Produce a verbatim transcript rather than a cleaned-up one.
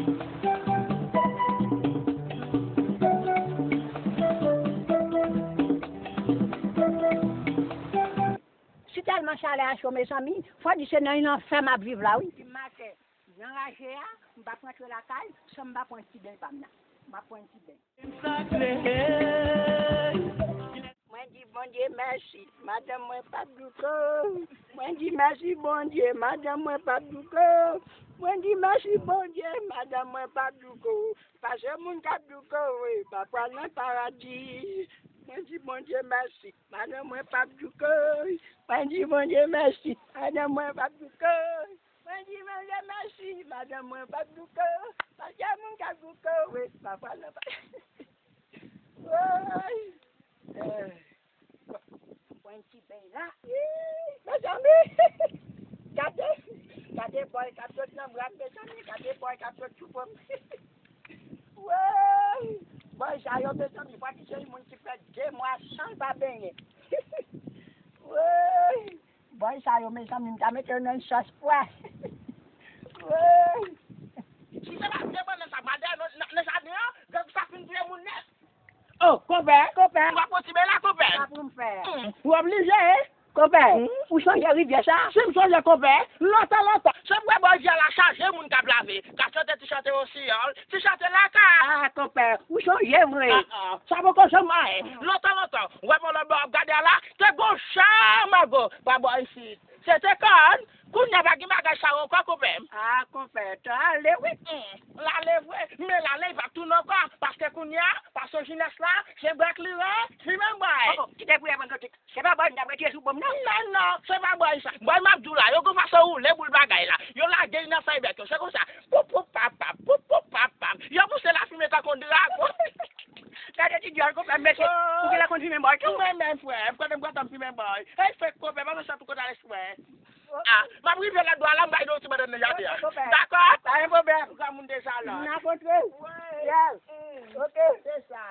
Si tèlman chalè a cho, mezanmi, fò di se nan yon lanfè m ap viv la, wi. Di maten, nan raje a, m p ap rantre lakay san m pa pran ti beny pa m nan. M ap pran ti beny. Mwen di Bondye mèsi, madanm mwen p ap douko. Mwen di mèsi Bondye, madanm mwen p ap douko. Mwen di mèsi Bondye, madanm mwen p ap douko. Paske moun k ap douko, wi, pa pral nan paradi. Mwen di Bondye mèsi, madanm mwen p ap douko. Mwen di Bondye mèsi, madanm mwen p ap douko. Mwen di Bondye mèsi, madanm mwen p ap douko. Paske moun k ap douko, wi, pa pral nan paradi. Woy! Eh, mwen ti beny la. Ih, mezanmi! Gade, gade bòy k ap sot nan bra m, mezanmi. Gade bòy k ap sot sou po m. Woy! Bòy sa yo, mezanmi, pa ki se yon moun ki fè de mwa san l pa benyen. Woy! Bòy sa yo, mezanmi, m ta mete yo nan yon sòs pwa. Woy! Si se pa de bannann sa, m al dèyè nan, nan, nan jaden an, grangou sa fin touye moun nèt. Oh, konpè, konpè. Ou pa pran ti beny la, konpè. Sa pou m fè? Hmm. Ou oblije, konpè. Hmm. Ou sonje rivyè sa? Si m sonje, konpè. Lontan, lontan. Se m wè bò rivyè la chaje moun k ap lave, k ap chante ti chante osiyòl, ti chante lakay. Ah, konpè. Ou sonje vre. Ah, ah. Sa poko janm mayen. Hmm. Lontan, lontan. Ou wè bò lòt bò ap gade a la, te gon chan mango pa bò isit. Se te kòn, kounye a pa gen bagay sa yo ankò, konpè m. Ah, konpè, tan ale, wi. Hmm, l ale vre, men l ale, li p ap tounen ankò, paske kounye a, fason jenès la, se bwè kleren, fimen bway. Oh, oh, kite pou y ap ann kote. Se pa bway m t ap retire sou po m, non? Non, non, se pa bway sa. Bway m ap di w la, yo gon fason woule boul bagay la. Yo lage l nan fèy bèk yo, se konsa. Poup, poup, pap, pap, poup, poup, pap, pap. Yo pouse lafimen tankou dragon. Gade ti dyòl, konpè m, mesye. Ou genlè konn fimen bòy tou? Mwen menm, frè, kote m kontan m fimen bòy. Hey, fèk konpè, pa nan chat ou konn al espre. Ah, m ap rive lòt bò a la, m bay nou ti bannann nan jaden an. Ok, konpè. Dakò? Pa gen pwoblèm. Ou ka moun de salon. N ap antre. Yes. Ok. Se sa.